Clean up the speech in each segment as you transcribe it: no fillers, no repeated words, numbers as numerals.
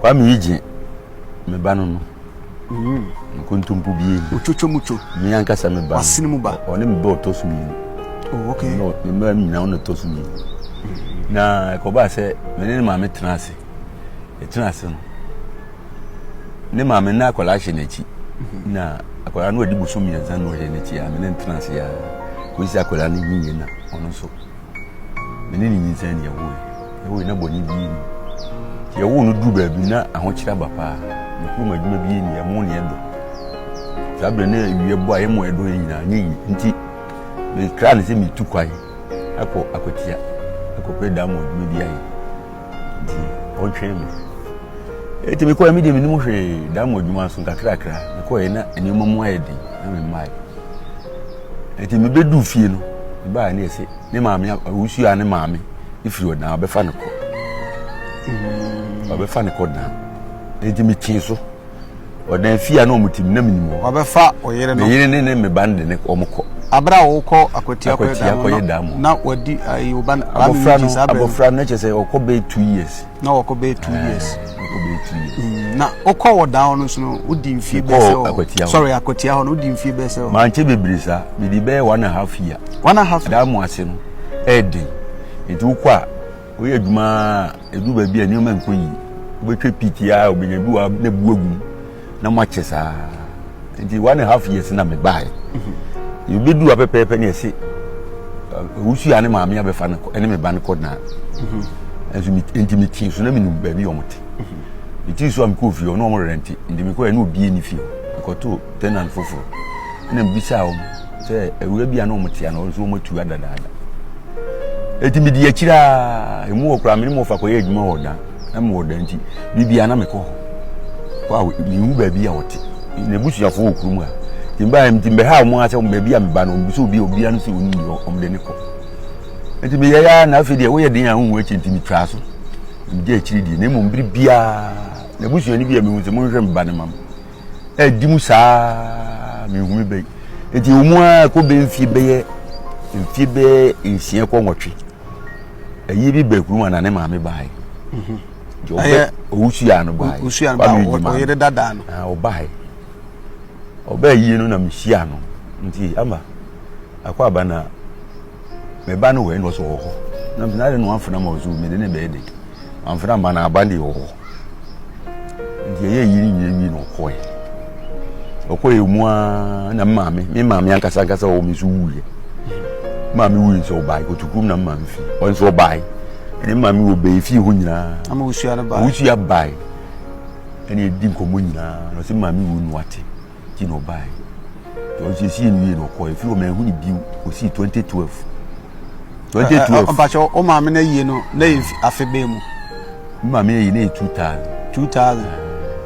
Kwame yi gye me ba no no. Nkontompo bie ni. Otwotwo mutwo. Me ankasa me ba. Wasene mu ba. Ɔne me ba ɔtɔ so mmienu. Oh, okay. Me mma nyinaa ɔne ɔtɔ so mmienu. Na ɛkɔbaa sɛ me ne ne maame tena ase. Ɛtena ase no. Ne maame na akwadaa hyɛ n'akyi. Mhm. Na akwadaa no adi bosom mmiɛnsa na ɔhyɛ n'akyi a me ne no tena ase a. Kɔsi akwadaa no nyinyɛ na ɔno nso. Me ne ne nyinsɛn na yɛwoe. Yɛwoe na bɔne bi nni. Nti yɛwoo no duru baabi na ahokyere aba paa. Me kurom adwuma bi nni, ɛmo ne ɛdɔ. Saa berɛ na awia bɔ a yɛmo ɛdɔ yɛ nyinaa nyɛ yie. Nti mekraa no sɛ metu kwan akɔ akwatia akɔpɛ da mu adwuma bi ayɛ. Nti ɔntwɛn me. Enti mekɔɛ me deɛ menim hwee da mu adwuma nso nkakrakra. Mekɔɛ na nneɛma mu ayɛ den na memae. Enti mebɛduu fie no, mebaa ne yɛse ne maame awusu a ne maame efiri ɔdan ɔbɛfa ne kɔ. Ɔbɛfa ne kɔ dan. Enti metee so. Ɔdan fie a na wɔn tim na menim hɔ. Ɔbɛfa ɔyere no. Me yere ne ne me ba no de ne wɔn kɔ. Abere a wɔkɔ akwatia kɔyɛ dan mu. Na wadi ayi ɔba abɔfra no abɔfra no kyerɛ sɛ ɔkɔ bɛyɛ 2 years. Na wɔkɔ bɛyɛ 2 years. Ɔkɔ bɛyɛ 2 years. Na wokɔ wɔ dan hɔ no nso no wodi mfie bɛyɛ sɛ hɔ. Sorry, akwatia hɔ no wodi mfie bɛyɛ sɛ hɔ. Mankyɛ bebree saa, mede bɛyɛ 1.5 year. 1.5. Dan mu ase no ɛyɛ den, nti wokɔ a woyɛ adwuma a ɛduru baabi a nneɛma nkɔ yie, wobɛtwa piti a wobɛnya bi wɔ na bu agu mu na moakyɛ saa. Nti 1.5 years na mebaeɛ. Yɛbɛduru ha pɛpɛɛpɛ ne yɛse owusu a ne maame abɛfa no ne me ba no kɔ dan. Nso nti metee so na menim baabi a wɔte. Metee so a mekɔɔ fie hɔ na wɔn rɛnte, nti mekɔɛ na obi nni fie hɔ. Mekɔtoo tenant foforɔ ɛna mebisaa wɔn sɛ awura bi a na wɔn te ano nso wɔn atu adadaada. Eti medi akyire a emu wɔ koraa me ne mo fa kɔyɛ adwuma wɔ dan na mewɔ dan nti biribiara na mekɔ hɔ kɔ a mehu baabi a wɔte n'abusuafoɔ wɔ kurom ha. Nti mbaa nti mbɛha wɔn asɛ baabi a meba no wɔn bisa obi obiara no sɛ onim deɛ wɔn de ne kɔ. Nti meyɛ ya na afei deɛ woyɛ den a wohu akyi nti metwaa so megye akyiri die na mmom bere biara n'abusuani bi a mehu sɛ monhwɛ me ba no ma me ɛdi mu saa mehu me bɛyi. Nti wɔn mu ara kɔ bɛ mfie bɛyɛ mfie bɛyɛ 6 kɔ 8, ɛyi bi bɛ kurom a na ne maame baeɛ. Nti ɔbɛ owusu ya no baeɛ. Owusu ya no baeɛ, ɔyere dada no. Ɔbaeɛ, ɔbaa yie no na mehyia no, nti ama akɔ aba na me ba no wɔ ɛna ɔsɛ wɔ hɔ na mena de no amfena ma ɔso mede ne bɛyɛ de amfena ma na aba de wɔ hɔ. Nti ɛyɛ yiri nyina wie na ɔkɔɛ ɔkɔɛ mu a na me maame me maame ankasa ankasa wɔ me nso wuiɛ. Maame wuiɛ nso ɔbae kotokurom na me maame fi ɔno nso ɔbae ɛne maame wɔ bɛyɛ fie hɔ nyinaa. Ama owusua no bae. Owusua bae ɛne ɛdi nkɔmmɔ nyinaa na ɔsɛ maame wu no ate nti na ɔbae. Nti ɔno nso ɛsiiɛ no wie na ɔkɔɛ firi hɔ manhu ne bio kɔsii 2012 2012. Mpakyɛ, wo maame no ayie no na yɛ afe bɛn mu? Me maame ayi na yɛ 2000. 2000,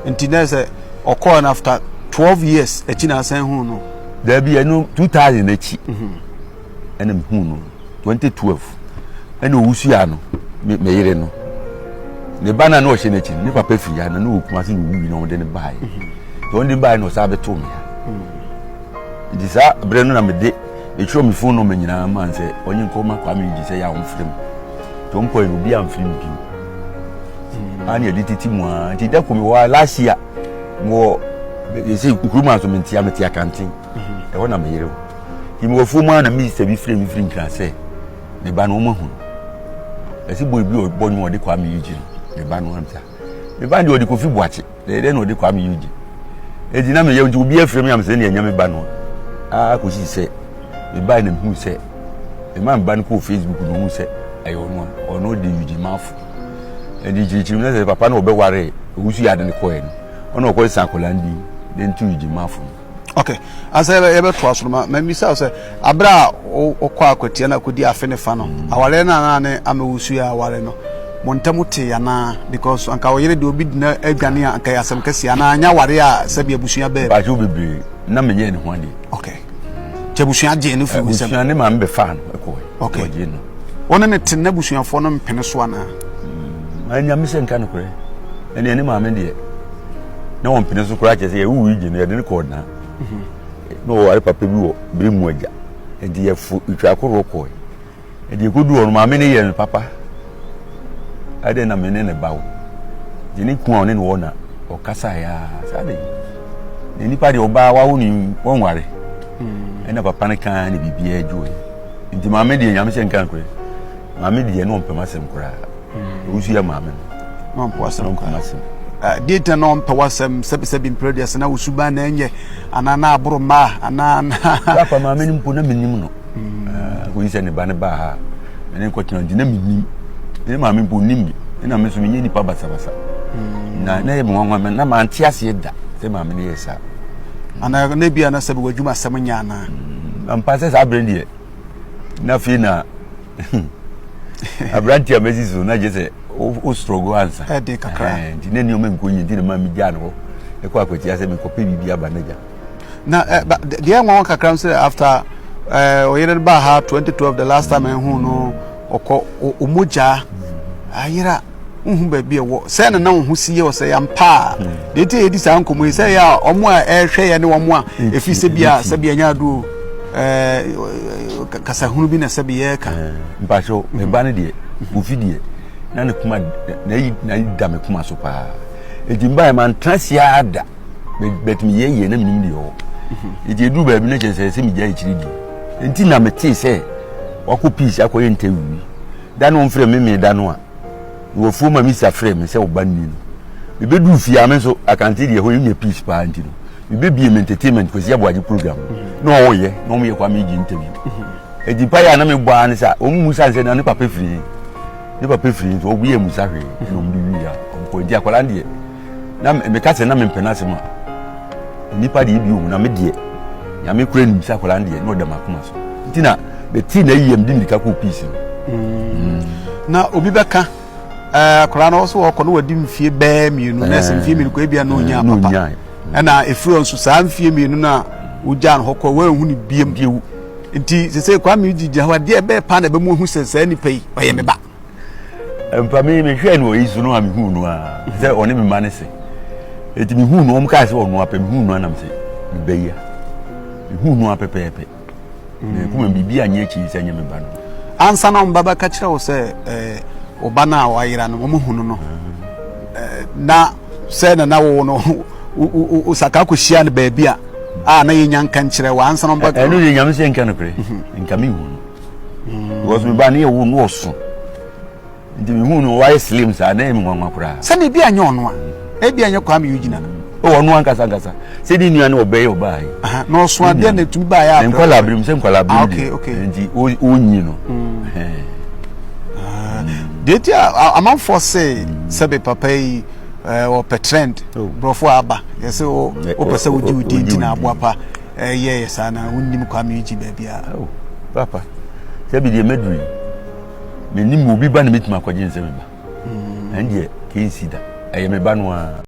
nti na sɛ ɔkɔɔ no after 12 years akyi na asan hu no? Daabi, ɛno 2000 akyi ɛna mehu no 2012 ɛna owusua no me yere no ne ba no a na ɔhyɛ n'akyi no ne papa firi ha na ne wɔ Kumase na owui na wɔde ne baeɛ. Nti wɔde ne baeɛ na ɔsan bɛtoo me ha. Nti saa berɛ no na mede metwerɛ me phone number nyinaa maa no sɛ ɔnye nkɔma Kwame Eugene sɛ yɛ a ɔmfrɛ mu. Nti ɔmkɔɛ no obi amfrɛ me bio. A ne yɛde tete mu a nti da kɔ mewɔ last year mewɔ yɛsɛ nkuruma nso mentea mete Akanten ɛhɔ na meyere hɔ. Nti mewɔ afuom a na me sister bi frɛ me firi Nkran sɛ me ba no wɔn ahu no. Ɛsɛ boy bi ɔbɔ nwom ɔde Kwame Eugene me ba no amsa. Me ba deɛ ɔde Kofi Boakye na ɛdɛ na ɔde Kwame Eugene. Eti na meyɛ nti obi afrɛ me am sɛ ne ɛnyɛ me ba no a kɔsi sɛ me ba na mehu sɛ me ma me ba no kɔɔ Facebook na ɔhu sɛ ɛyɛ ɔno a ɔno de Eugene Mafo. Ɛnti kyirikyiri mu na sɛ papa no ɔbɛware owusu yɛ ade no kɔɛ no ɔna ɔkɔ sa akwadaa no din de nto Eugene Mafo no. Okay, ansa yɛbɛtoa so no ma mabisa wo sɛ aberɛ a wokɔ akwatia no akɔdi afe ne fa no, awareɛ no anaa ne amɛwusu yɛ aware no mo ntam te anaa? Because anka wo yere deɛ obi dina adwane a anka yɛ asɛm kɛseɛ anaa nyɛ awareɛ a sɛbi abusua bɛɛ. Baakye wo bebree na menyɛɛ ne ho adeɛ. Okay, nti abusua gyee no firi wo nsam? Abusua ne maame bɛfaa no ɛkɔɛ. Okay. Wɔgyee no. Wo ne ne te na abusuafoɔ no mpene so anaa? Anyame sɛ nka nokorɛ ɛne ne maame deɛ na wɔn mpene so koraa kyerɛ sɛ yɛwo yi gye no yɛde no kɔɔ dan na wɔware papa bi wɔ bere mu agya nti yɛfo twa koroɔ kɔɛ nti yɛkɔdu hɔ no maame no yɛ no papa ɛdɛn na me ne ne ba wo. Nti ne kun a ɔne no wɔ na ɔkasaeɛ a saa de na nipa deɛ ɔbaa wawo ne wɔnware ɛna papa no kaa ne biribiara dwoe. Nti maame deɛ nyame sɛ nka nkorɛ maame deɛ na ɔmpɛ m'asɛm koraa. Ɔwusu yɛ maame no. Na ɔmpɛ w'asɛm koraa. Deɛ nti na ɔmpɛ w'asɛm sɛbisɛbi mpere deɛ sɛ na wo suban na ɛnyɛ anaa na aboro mmaa anaa na. Papa maame no mpo na menim no. Akɔyi sɛ ne ba no baa ha a ne nkɔtena nti na menim. Ne maame mpo nim me ɛna me nso menyɛ nipa basabasa. Na na yɛ me nwanwa na mante aseɛ da sɛ maame no yɛ saa. Anaa na ebi a na sɛbi w'adwuma asɛm nyɛ anaa. Ampa sɛ saa berɛ deɛ na afei na aberante a masi so na gye sɛ wo struggle ansa. Ɛde kakra. Nti na nneɛma nkɔ yie nti na maa megyaa no hɔ ɛkɔ akwatia sɛ mekɔpɛ biribi aba n'agya. Na deɛ nwanwa kakra sɛ after ɔyere no baa ha 2012 the last time ɛhu no ɔkɔ ɔmogyaa ayera wohu baabi ɛwɔ sɛ na na wo ho si yɛ ɔsɛ yɛmpa a deɛ nti yɛdi saa nkɔmmɔ yi sɛ yɛ a ɔmo a ɛrehwɛ yɛ ne wɔn a ɛfiri sɛ bi a sɛ bi anya aduo kasahunu bi na sɛ bi yɛreka mpakyɛw me ba no deɛ ofi deɛ na ne kuma na yi na yi da me kuma so paa eti mba yɛ ma ntena si ada but me yɛ yɛ na menim deɛ ɔwɔ eti eduru baabi na kyerɛ sɛ sɛ megya akyiri di nti na metee sɛ wakɔ peace akɔyɛ interview bi da no ɔmfrɛ me me da no a wɔ fuo ma misa frɛ me sɛ ɔba nni no mebɛduru fie a me nso akante deɛ hɔ yɛnya peace paa nti no mebɛbie me entertainment Kwasi Aboagye program na ɔyɛ na ɔmyɛ kwa megye interview ɛdi pa yɛ a na mebɔ a ne sɛ ɔmu mu sane sɛ na ne papa firi ne papa firi nti ɔbu yɛ musa hwee na ɔmde wie a ɔmkɔ nti akwadaa deɛ na meka sɛ na mempɛ no asɛm a nnipa deɛ bi ohu na me deɛ nyame kura nim sɛ akwadaa deɛ na ɔda m'akoma so nti na bɛtii na yiyam de mmirika kɔɔ peace no mm. na obi bɛka eh, akwadaa no ɔsɛ wɔkɔ na wadi mfie bɛɛ mmienu na ɛsɛ mfie mmienu kɔ ebia na ɔnya eh, papa ɛna ɛfiri hɔ nso saa mfie mmienu no a wogyaa no hɔ kɔ wɔanhu no biem nti sɛ sɛ Kwame gyina hɔ adeɛ ɛbɛɛ paa na ɛbɛmu ahu sɛ saa nipa yi ɔyɛ me ba Mpa me mehwɛɛ no ɔyi so no a mehuu no a sɛ ɔne me ma no se eti mehuu no wɔn kaa sɛ ɔno apɛ mehuu no anam sɛ mebɛyi a mehuu no a pɛpɛɛpɛ na kuma biribi anyɛ akyi sɛ nyɛ me ba no ansa na wɔn ba bɛka kyerɛ wo sɛ ɛɛ ɔba no a wayera no wɔn hu no no ɛɛ na sɛ na na wo no wo saka akɔhyia no baabi a a na yɛnya nka nkyerɛ wɔ ansa na wɔn ba ɛno deɛ nyame sɛ nka nokorɛ nka mehu no because me ba ne yɛ wo no ɔso nti me hu no wayɛ slim saa na ɛyɛ me nwanwa koraa. Sɛnea ebi anyɛ ɔno a ebi anyɛ Kwame Eugene a. O ɔno ankasa ankasa sɛ ne nua ne ɔbɛyɛ ɔbaa yi. Na ɔso adeɛ na etumi baa yɛ abirɛ. Nkwadaa abirim sɛ nkwadaa abirim deɛ. Okay nti ɔnyi no. Deɛ ti a amanfoɔ se sɛbe papa yi ɔpɛ trend borɔfo aba yɛsɛ wopɛ sɛ wogye wo din nti na aboa pa. Ɛyɛ yɛ saa na wonnim Kwame Eugene baabiara. Oh, papa, sɛ bi deɛ mɛduru yi, menim obi ba na mɛtumi akɔgye nsɛ me ba. Mm. Ɛn deɛ, kɛnsi da, ɛyɛ me ba no ara.